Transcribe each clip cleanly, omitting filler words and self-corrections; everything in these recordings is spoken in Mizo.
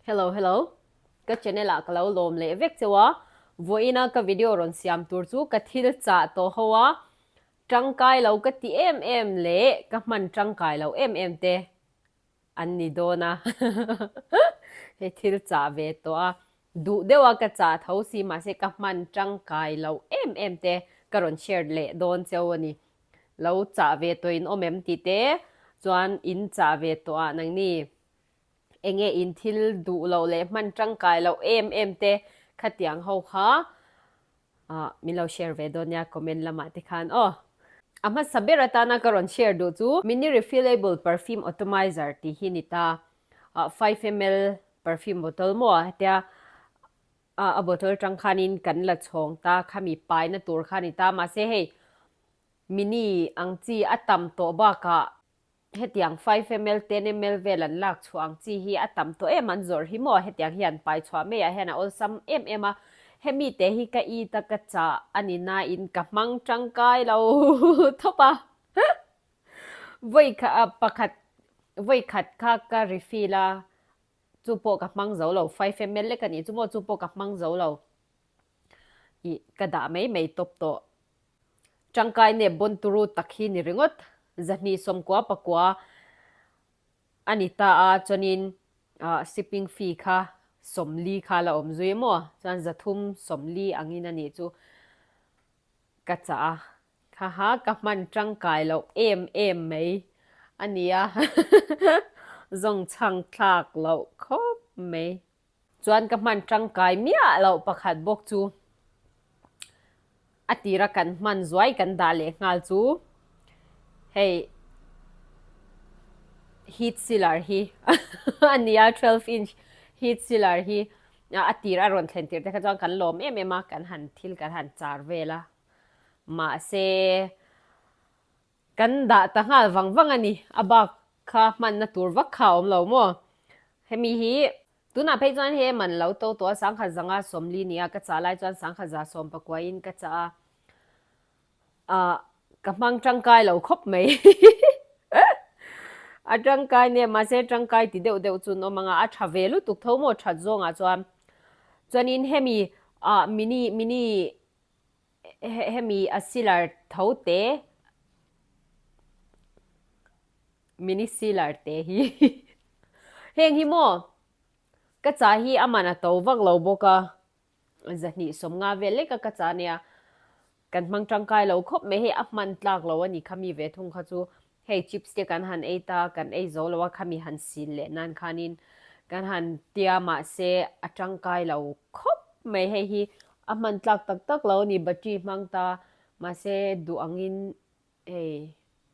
Hello hello ka channel ah ka lo lawm leh vek cheu a, vawiin a ka video rawn siam tur chu ka thil chah tawh ho a, tangkai lo ka ti em em leh ka hman tangkai lo em em te an ni dawn a, hei thil chah ve tawh a, duh deuh a ka chah tho si mahse ka hman tangkai lo em em te ka rawn share leh dawn cheu a ni. Lo chah ve tawh in awm em tih te chuan in chah ve tawh ah nangni Enge in thil duh loh leh hman tangkai loh em em te khatiang ho kha min lo share ve dawn nia comment lamah te khan aw. A hmasa ber atana ka rawn share duh chu mini refillable perfume atomizer tih hi ni ta, 5ml perfume bottle maw hetia a bottle tang khanin kan la chhawng ta khami paina tur kha ni ta mahse hei mini ang chi a tam tawh bakah Hetiang 5 ml, 10 ml vel an lak chhuah ang chi hi a tam tawh em an zawrh hi maw? Hetiang hi an pai chhuah mai ah hian a awlsam em em a, hemi te hi ka it a ka chah a ni nain ka hmang tangkai lo thawp a. Vawi kha pakhat vawi khat kha ka refill a, chu pawh ka hmang zo lo, 5 ml lek a nih chu maw, chu pawh ka hmang zo lo. Ih ka dah mai mai tawp tawh. Tangkai nep bawn turu tak hi ni ringawt. 290 pakua a ni ta a, chuanin shipping fee kha 40 kha la awm zui maw? Chuan 340 angin a nih chu ka chah a. Haha ka hman tangkai loh em em mai a nia zawng chhang thlak loh khawp mai. Chuan ka hman tangkai miah loh pakhat bawk chu a tira kan hman zuai kan dah leh nghal chu hei heat sealer hi a nia 12 inch heat sealer hi a tir a rawn thlen tir te kha chuan kan lawm em em a kan han thil kan han char vel a mahse Kan dah ta nghal vang vang a ni, a bak kha hmanna tur vak kha a awm lo maw? Hemi hi tunah phei chuan he man lo to tawh a, 1000 40 nia ka chah lai chuan 1119 in ka chah a, ah ka hmang tangkai lo khawp mai. A tangkai nia mahse tangkai ti deuh deuh chu an awm ang a, a tha ve lutuk tho maw that zawngah chuan. Chuanin hemi ah mini mini Hemi a sealer tho te mini sealer te hi heng hi maw ka chah hi a man a to vak lo bawk a 250 vel lek a ka chah nia kan hmang tangkai lo khawp mai hei a hman tlak lo a ni khami ve thung kha chu Hei chips te kan han ei ta, kan ei zo lo a, khami han sil leh nan khanin kan han tia mahse a tangkai lo khawp mai. Hei hi a hman tlak tak tak lo a ni, battery hmang ta mahse duh angin hei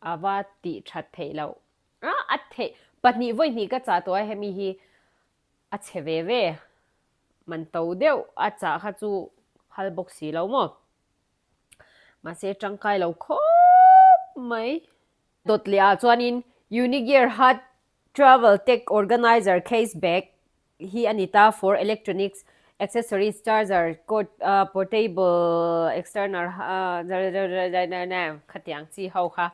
a va tih that theih loh a, a theih pahnih vawi hnih ka chah tawh a hemi hi a chhe ve ve, man to deuh a chah kha chu phal bawk si lo maw. Mahse tangkai lo khawp mai. Dawt leh ah chuanin Unigear Hut Travel Tech Organizer Case Bag hi a ni ta for electronics accessories charger cord portable external khatiang chi ho kha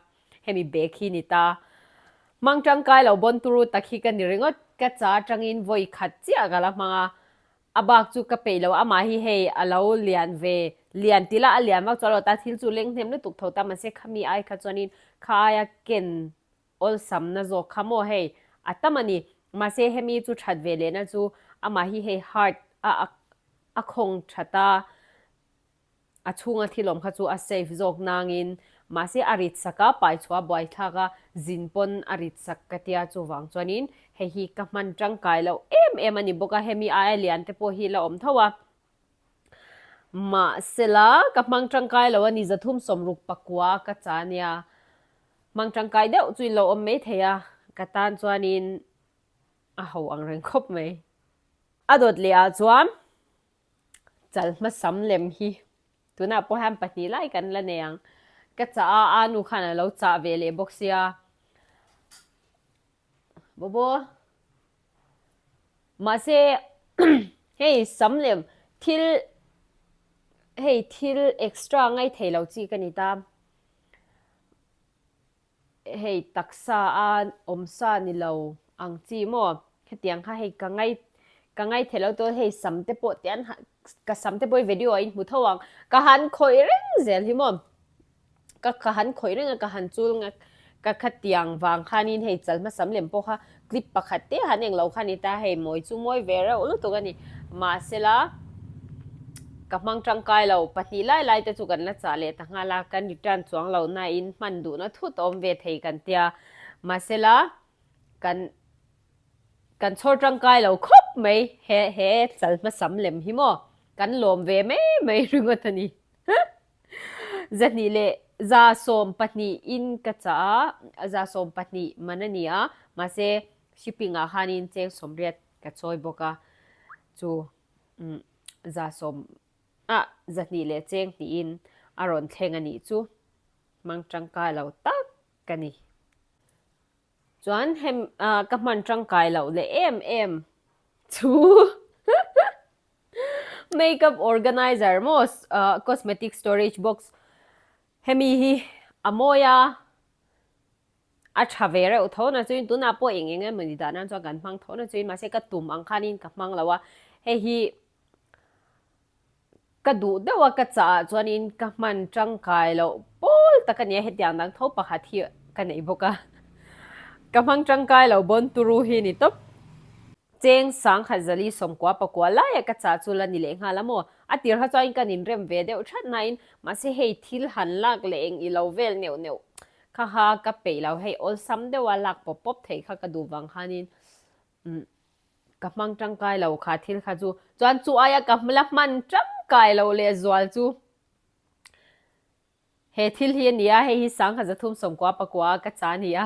hemi bag hi ni ta. Hmang tangkai lo bawn turu tak hi ka ni ringawt ka cha atangin vawi khat chiah ka la hmang a. A bak chu ka peih lo, amah hi hei a lo lian ve, lian ti la a lian vak chuan lo ta thil chu leng hnem lutuk tho ta mahse khami ai kha chuanin kha aia ken awlsamna zawk kha maw hei a tam a ni. Mahse hemi chu that ve lehna chu amah hi hei hard a a khawng that a, A chhunga thil awm kha chu a safe zawk nangin mahse a rit sak a, pai chhuah a buai thlak a, zin pawn a rit sak ka tia chuvang chuanin hei hi ka hman tangkai loh em em a ni bawk a, hemi aia lian te pawh hi la awm tho a. Mahsela ka hmang tangkai lo a ni, 369 ka cha nia, hmang tangkai deuh chu in lo awm mai thei a, ka tan chuanin a ho ang reng khawp mai. A dawt leh ah chuan Chal hmasam lem hi tunah pawh hian pahnih lai kan la nei ang. Ka chah a, a nu khan a lo chah ve leh bawk sia. Bobo. Mahse hei sam lem thil hei thil extra ngai thei lo chi ka ni ta. Hei taksa a awm sa ni lo ang chi maw? Hetiang kha hei ka ngai. Ka ngaithei lo tur hei sam te pawh te an ka sam te pawh hi video ah in hmu tho ang ka han khawih reng zel hi maw ka ka han khawih reng a ka han chul nga ka khatiang vang khanin hei chal hmasam lem pawh kha clip pakhat te han englo kha ni ta hei mawi chu mawi ve reuh lutuk a ni mahsela ka hmang tangkai lo pahnih lai lai te chu kan la chah leh ta nghal a kan return chuang lo na in hman duhna thut a awm ve thei kan tia mahsela kan Kan chhawr tangkai lo khawp mai he he chal hmasam lem hi maw kan lawm ve mai mai ringawt a ni. Zahnih leh 120 in ka chah a, 120 man a ni a, mahse shipping ah khanin cheng 80 ka chawi bawk a, chu 100 ah 200 leh cheng hnihin a rawn thleng a nih chu hmang tangkai lo tak ka ni. Chuan hem ka hman tangkai loh leh em em chu makeup organizer maw cosmetic storage box hemi hi a mawi a, a tha ve reuh tho na chuin tunah pawh eng eng emawni dah nan chuan kan hmang tho na chuin mahse ka tum ang khanin ka hmang lo a, hei hi Ka duh deuh a, ka chah ah chuanin ka hman tangkai loh pawl tak a nia, hetiang dang tho pakhat hi ka nei bawk a, ka hmang tangkai lo bawn turu hi ni tawp. Cheng sangkhat zali sawmkua pakua laia ka chah chu la ni leh nghal a maw? A tir kha chuanin kan inrem ve deuh that nain, mahse hei thil han lak leh eng i lo vel neuh neuh kha kha ka peih lo, hei awlsam deuha lak pawp pawp theih kha ka duh vang khanin umm. Ka hmang tangkai lo kha thil kha chu. Chuan chu aia ka la hman tangkai lo leh zual chu he thil hi a ni a, hei hi 1390 pakua ka cha a ni a.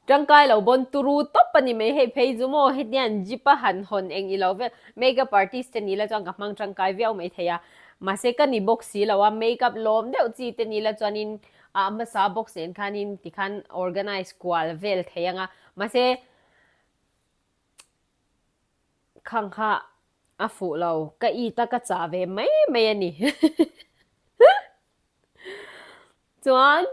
Tangkai lo bawn turu tawp a ni mai hei phei chu maw hetiang jeep a han hawn eng i lo vel makeup artist te ni la chuan ka hmang tangkai viau mai thei a, mahse ka ni bawk si lo a, makeup lawm deuh chi te ni la chuanin a hmasa box nen khanin tikhan organize kual vel thei anga mahse khang kha a fuh lo ka it a ka chah ve mai mai a ni chuan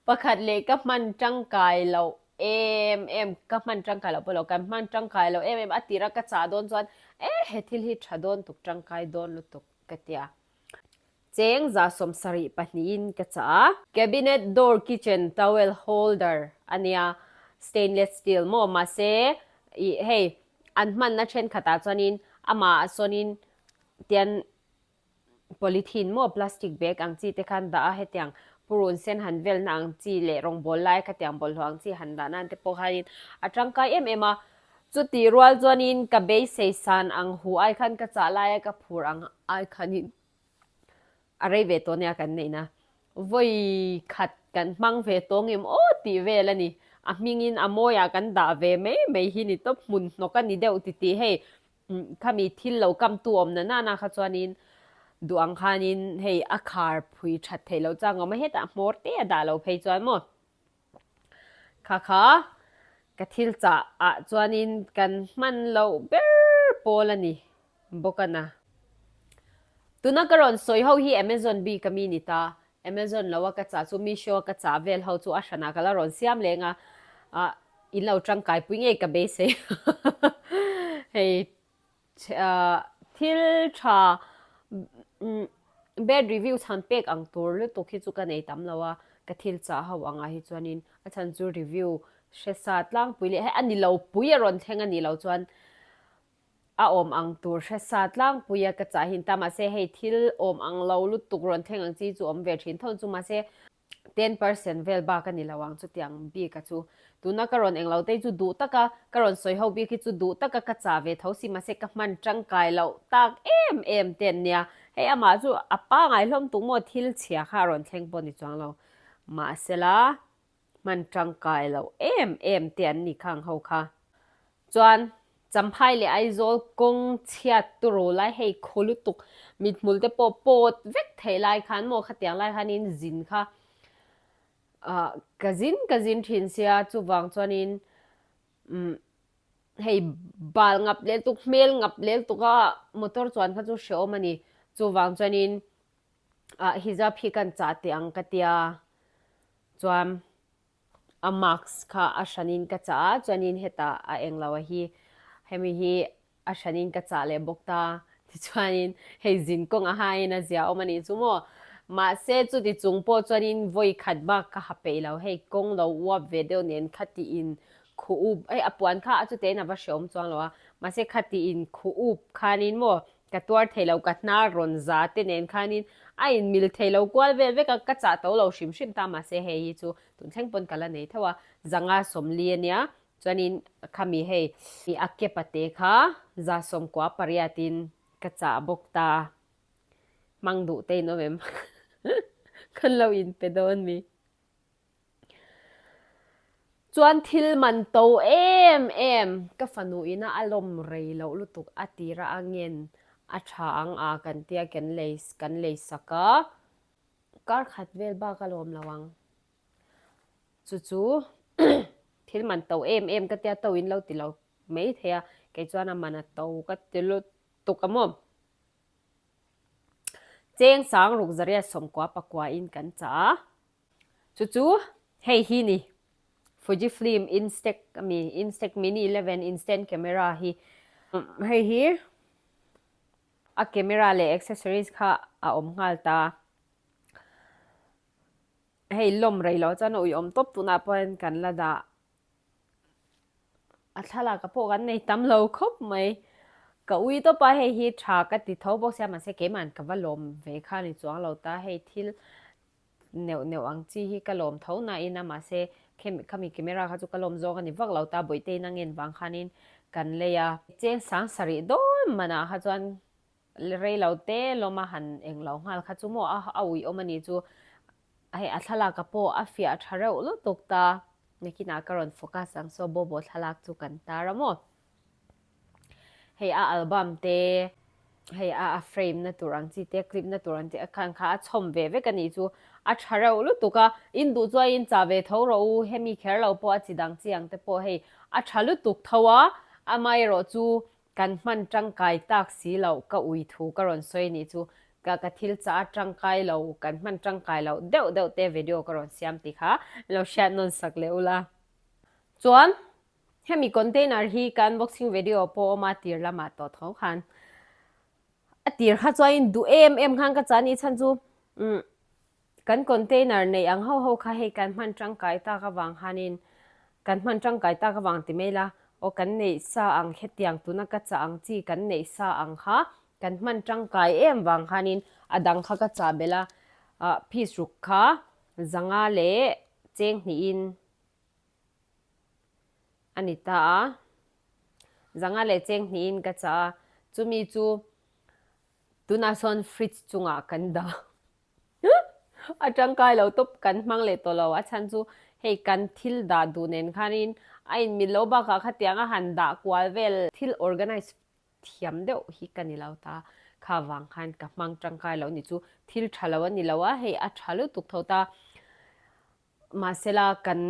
pakhat leh ka hman tangkai loh em em ka hman tangkai loh pawh lo kan hman tangkai loh em em a tira ka chah dawn chuan e he thil hi tha dawn tuk tangkai dawn lutuk ka tia. Cheng 70 pahnihin ka chah a. Cabinet door kitchen towel holder a nia, stainless steel maw mahse ih hei an hmanna thenkhatah chuanin amah sawnin tian polythene maw plastic bag ang chi te khan dah a hetiang purun sen han velna ang chi leh rawngbawl lai khatiang bawlhhlawh ang chi han dah nan te pawh khanin a tangkai em em a. Chutih rual chuanin ka beisei san ang hu ai khan ka chah laia ka phur ang ai khanin a rei ve tawh nia kan neihna. Vawi khat kan hmang ve tawh ngem aw tih vel a ni. A hmingin a mawiah kan dah ve mai mai hi ni tawp hmun hnawk a ni deuh ti tih hei khami thil lo kamtu awm na nana kha chuanin duh ang khanin hei a khar phui that theih loh chang awm a hetah hmawr te a dah lo phei chuan maw. Kha kha ka thil chah ah chuanin kan hman loh ber pawl a ni bawk a na. Tuna ka rawn sawi ho hi Amazon bik a mi ni ta. Amazon lo a ka chah chu Meesho a ka chah vel ho chu a hranah ka la rawn siam leng a, ah in lo tangkaipui ngei ka beisei. Hei Thil tha bad review chhan pek ang tur lutuk hi chu ka nei tam lo a, ka thil chah ho angah hi chuanin a chhan chu review hre sa tlangpui leh hei a ni lo pui a rawn thleng a nih loh chuan a awm ang tur hre sa tlangpui a ka chah hin ta mahse hei thil awm ang lo lutuk rawn thleng ang chi chu awm ve thin tho chu mahse 10 percent vel bak a ni lo ang chutiang bik a chu. Tuna ka rawn englo te hi chu duh taka ka rawn sawi ho bik hi chu duh taka ka chah ve tho si mahse ka hman tangkai loh tak em em te an nia. Hei amah chu a pangai hlawm tuk maw thil chhia kha a rawn thleng pawh ni chuang lo. Mahsela hman tangkai loh em em te an ni khang ho kha. Chuan Champhai leh Aizawl kawng chhiat turu lai hei khaw lutuk mithmul te pawh pawt vek theih lai khan maw khatiang lai khanin zin kha ah ka zin ka zin thin sia chuvang chuanin umm hei bal ngap lel tuk hmel ngap lel tuk a motor chuan kha chu hrehawm a ni chuvang chuanin ah hijab hi kan chah teh ang ka tia chuan. A mask kha a hranin ka chah a, chuanin hetah a englo a hi. Hemi hi a hranin ka chah leh bawk ta. Tichuanin hei zin kawng a hain a zia awm a nih chu maw. Mahse chuti chung pawh chuanin vawi khat bak ka ha peih lo. Hei kawng lo uap ve deuh nen khatiin khuh up, hei a puan kha a chutein a va hreawm chuang lo a, mahse khatiin khuh up khanin maw ka tuar thei lo, ka hnar rawn za te nen khanin a inmil thei lo kual vel vek a, ka chah to lo hrim hrim ta mahse hei hi chu tun thleng pawn ka la nei tho a, zanga sawmli a nia, Chuanin khami hei a ke pate kha 198 in ka chah bawk ta. Hmang duh te in awm em? Kan lo inpe dawn mi. Chuan thil man to em em ka fanu ina a lawm rei loh lutuk a tira a ngen a tha ang a kan tia kan lei kan lei sak a. Kar khat vel bak a lawm lo ang. Chu chu thil man to em em ka tia to in lo ti lo mai thei a, kei chuan a man a to ka ti lutuk a maw. Cheng sang ruk zariat 90 pakua in kan chah a, chu chu hei hi ni Fujifilm Instax ami Instax Mini 11 instant camera hi hei hi a camera leh accessories kha a awm nghal ta. Hei lawm rei lo chuan a uiawm tawp tunah pawhin kan la dah a thlalak ah pawh kan nei tam lo khawp mai. Ka ui tawp a hei hi tha ka ti tho bawk sia mahse keimah ka va lawm ve kha ni chuang lo ta hei thil neuh neuh ang chi hi ka lawm tho na in a mahse khami camera kha chu ka lawm zawng a ni vak lo ta Bawihtei na ngen vang khanin kan lei a. Cheng sang sarih dawn manah kha chuan Rei lo te lawm a han eng lo nghal kha chu maw a a uih awm a ni chu hei a thlalak a pawh a fiah tha reuh lutuk ta nakinah ka rawn focus ang saw Bobo thlalak chu kan tar a maw hei a album te hei a a frame na tur ang chi te clip na tur ang chi khan kha a chhawm ve vek a ni chu a tha reuh lutuk a in duh chuan in chah ve tho rawh u hemi kher lo pawh a chi dang chi ang te pawh hei a tha lutuk tho a amaherawh chu Kan hman tangkai tak si loh ka ui thu ka rawn sawi nih chu ka ka thil chah a tangkai lo kan hman tangkai loh deuh deuh te video ka rawn siam tih kha lo hriat nawn sak leh ula. Chuan hemi container hi ka unboxing video pawh awm a tir lamah tawh tho khan a tir kha chuan duh em em khan ka chah nih chhan chu umm Kan container neih ang ho ho kha hei kan hman tangkai tak avang khanin kan hman tangkai tak avang ti mai la, aw kan neih sa ang hetiang tuna ka chah ang chi kan neih sa ang kha kan hman tangkai em vang khanin a dang kha ka chah belh a, ah piece ruk kha zanga leh cheng hnihin a ni ta a, zanga leh cheng hnihin ka chah a, chumi chu tunah sawn fridge chungah kan dah. A tangkai lo tawp kan hmang leh tawh lo a chhan chu hei kan thil dah duh nen khanin a inmil lo bakah khatiang a han dah kual vel thil organize thiam deuh hi ka ni lo ta kha vang khan ka hmang tangkai lo ni chu thil tha lo a ni lo a hei a tha lutuk tho ta. Mahsela kan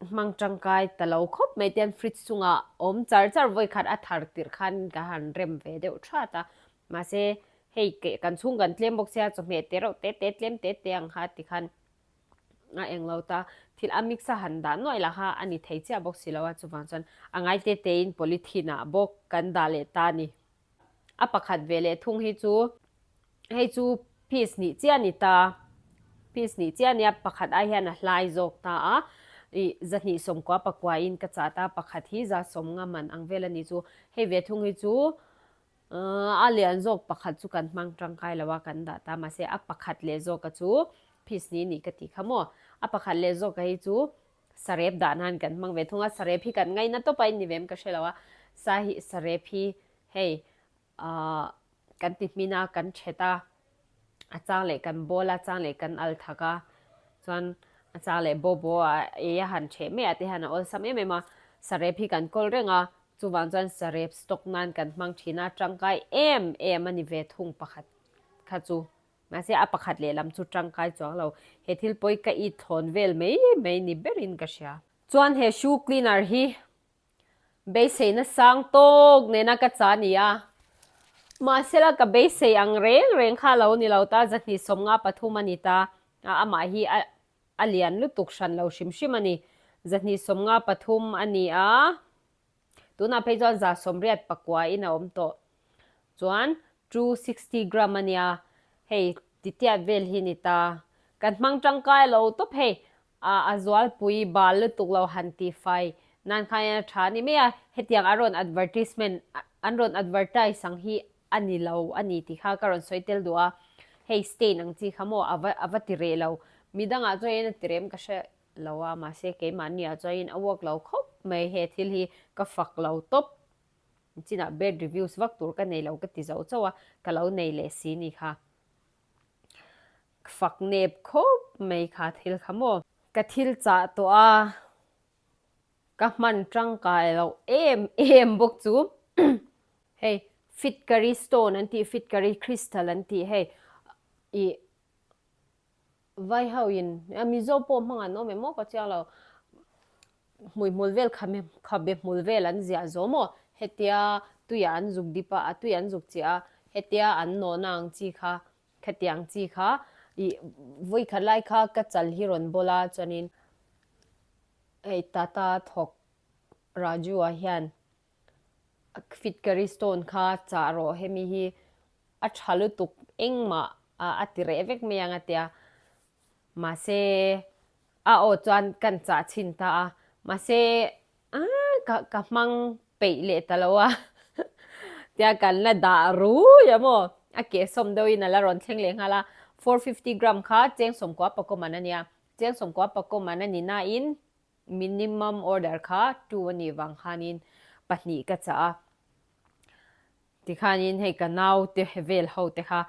hmang tangkai ta lo khawp mai tian fridge chungah awm char char vawi khat a thar tirh khan ka han rem ve deuh that a. Mahse hei kan chhung kan tlem bawk sia chawhmeh te reuh te te tlem te te ang kha ti khan a eng lo ta. Thil a mix a han dah nuaih lah kha a ni thei chiah bawk si lo a chuvang chuan a ngai te te in polythene ah bawk kan dah leh ta a ni. A pakhat ve leh thung hi chu hei chu piece hnih chiah a ni ta, piece hnih chiah a nia pakhat ai hian a hlai zawk ta a, ih zahnih 90 pakua in ka chah ta pakhat hi za 50 man ang vel a ni chu hei ve thung hi chu a lian zawk pakhat chu kan hmang tangkai lo a kan dah ta mahse a pakhat leh zawk a chu piece hnih nih ka tih kha maw a pakhat leh zawk a hi chu sarep dah nan kan hmang ve thung a sarep hi kan ngaina tawp a in ni ve em ka hre lo a sa hi sarep hi Hei ahh kan ti hmin a, kan thet a, a chang leh kan bawl a, chang leh kan al thak a, chuan a chang leh baw baw a ei a han theh mai ah te hian a awlsam em em a, sarep hi kan kawl reng a, chuvang chuan sarep stock nan kan hmang thin a, tangkai em em a ni ve thung pakhat kha chu. Mahse a pakhat lehlam chu tangkai chuang lo, he thil pawi ka it thlawn vel mai mai ni berin ka hria. Chuan he shoe cleaner hi Beiseina sang tawk nena ka cha ni a, mahsela ka beisei ang reng reng kha lo ni lo ta, 253 a ni ta a, amah hi a a lian lutuk hran lo hrim hrim a ni. 253 a ni a, Tunah phei chuan 189 in a awm tawh. Chuan 260 gram a nia, hei titiat vel hi ni ta. Kan hmang tangkai lo tawp hei, a a zualpui bal lutuk lo han ti fai nan khan a tha a ni mai a, hetiang a rawn advertisement an rawn advertise ang hi a ni lo a ni tih kha ka rawn sawi tel duh a, hei stain ang chi kha maw a va a va ti reh lo, midangah chuan a ti rem ka hre lo a, mahse keimahni ah chuan a work lo khawp mai he thil hi ka fak lo tawp. Chinah bad reviews vak tur ka nei lo ka ti zo chauh a, ka lo nei leh si ni kha. Fak nep khawp mai kha thil kha maw. Ka thil chah tawh a, ka hman tangkai loh em em bawk chu. Hei fit curry stone an tih, fit curry crystal an tih hei ih Vai ho in Mizo pawh hmang an awm em aw ka chiang lo. Hmuihmul vel khabe hmul vel an ziah zawh maw? Hetia tuiah an zuk dip a, a tui an zuk chiah a, hetia an nawhna ang chi kha, khatiang chi kha ih vawikhat lai kha ka chal hi rawn bawl a chuanin hei Tata thawk Raju-a hian Fitkari stone kha chah rawh hemi hi a tha lutuk engmah a ti reh vek mai ang a tia. Mahse a aw chuan kan chah chhin ta a, mahse ka ka hmang peih leh ta lo a tia kan la dah rui a maw a kehsawm deuhin a la rawn thleng leh nghal a, 450 gram kha cheng sawmkua pakawm an a nia, cheng sawmkua pakawm an a ni nain Minimum order kha two a nih vang khanin pahnih ka chah a, tikhanin hei ka nau te vel ho te kha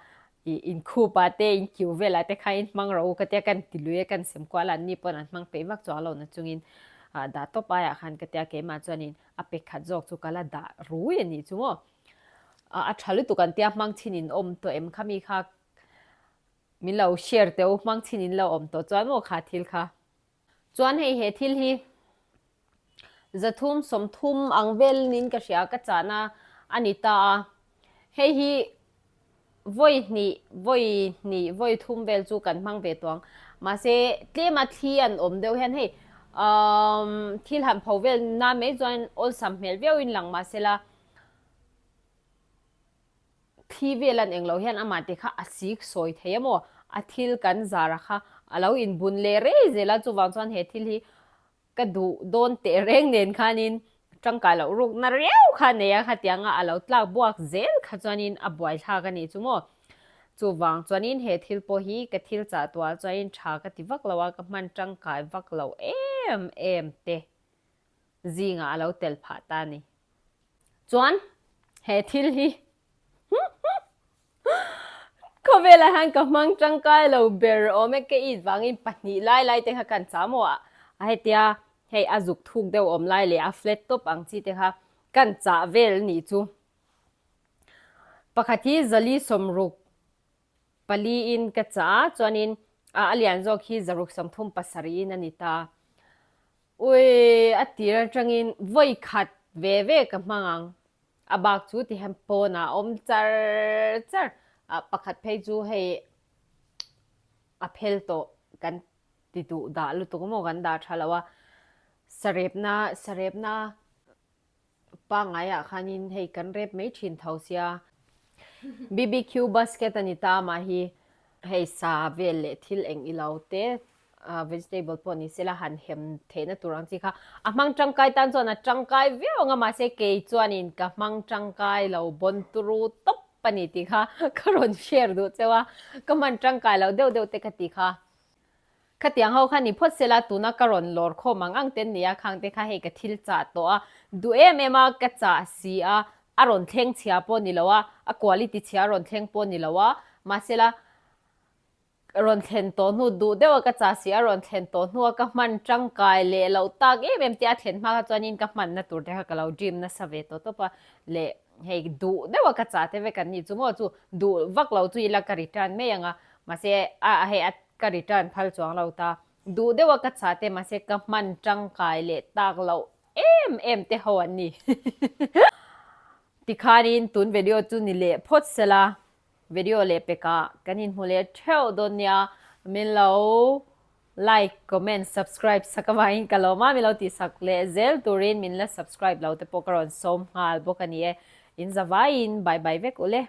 ih inkhup ah te inkiu vel ah te kha in hmang rawh u ka tia kan ti lui a kan sem kual a an ni pawn an hmang peih vak chuang lo na chungin ah dah tawp aiah khan ka tia keimah chuanin a pe khat zawk chu ka la dah rui a nih chu maw ah a tha lutuk an tia hmang chhin in awm tawh em khami kha min lo share teh u hmang chhin in lo awm tawh chuan maw kha thil kha. Chuan hei he thil hi 300 30 ang vel niin ka hria ka chahna a ni ta a, hei hi vawi hnih vawi hnih vawi thum vel chu kan hmang ve tawh ang mahse tlema thli an awm deuh hian hei umm thil han pho vel nan mai chuan awlsam hmel viauin lang mahsela Thi vel an englo hian amah te kha a sik sawi thei a maw? A thil kan zar a kha a lo inbun leh rei zel a, chuvang chuan he thil hi ka duh dawn teh reng nen khanin tangkai loh rukna riau kha a nei a, khatianga a lo tlak buak zel kha chuanin a buaithlak a nih chu maw? Chuvang chuanin he thil pawh hi ka thil chah tuah chuanin tha ka ti vak lo a, ka hman tangkai vak lo em em te. zingah a lo tel phah ta a ni. Chuan he thil hi khawvelah hian ka hmang tangkai lo ber awm e, ka it vangin pahnih lai lai te kha kan chah maw a, hetia hei a zuk thuk deuh awm lai leh a flat tawp ang chi te kha kan chah vel nih chu. Pakhat hi zali sawmruk pali in ka chah a, chuanin a lian zawk hi zaruk 37 in a ni ta. Ui, a tir atangin vawi khat ve ve ka hmang ang. A bak chu ti hian pawnah a awm char char. Ah, pakhat phei chu hei a phel tawh kan ti duh dah lutuk maw kan dah tha lo a. Sarepna, sarepna Pangaiah khanin hei kan rep mai thin tho sia. BBQ basket a ni ta mah hi hei sa vel leh thil eng ilo te vegetable pawh ni sela han hem theihna tur ang chi kha a hmang tangkai tan chuan a tangkai viau ang a mahse kei chuanin ka hmang tangkai lo bawn turu tawp a ni tih kha ka rawn share duh cheu a ka hman tangkai lo deuh deuh te ka ti kha. Khatiang ho kha ni phawt sela tuna ka rawn lawr khawm ang ang ten nia khang te kha hei ka thil chah tawh a, duh em em a ka chah si a, a rawn thleng chhia pawh ni lo a, a quality chhia a rawn thleng pawh ni lo a, mahsela rawn thlen tawh hnu duh deuh a ka chah si a rawn thlen tawh hnu a ka hman tangkai leh loh tak em em tia a thlen hma kha chuanin ka hmanna tur te kha ka lo dream nasa ve tawh tawp a leh hei duh deuh a ka chah te vek an nih chu maw chu duh vak lo chu ila ka return mai ang a mahse a hei a Ka return phal chuang lo ta. Duh deuh a ka chah te mahse ka hman tangkai leh tak loh em em te ho an ni. Tikhanin tun video chu ni leh phawt sela video leh pekah kan inhmu leh theuh dawn nia min lo. Like, comment, subscribe sak avangin ka lawm a, min lo tih sak leh zel turin min la subscribe lo te pawh ka rawn sawm nghal bawk a ni e. In zavaiin bye bye vek u le.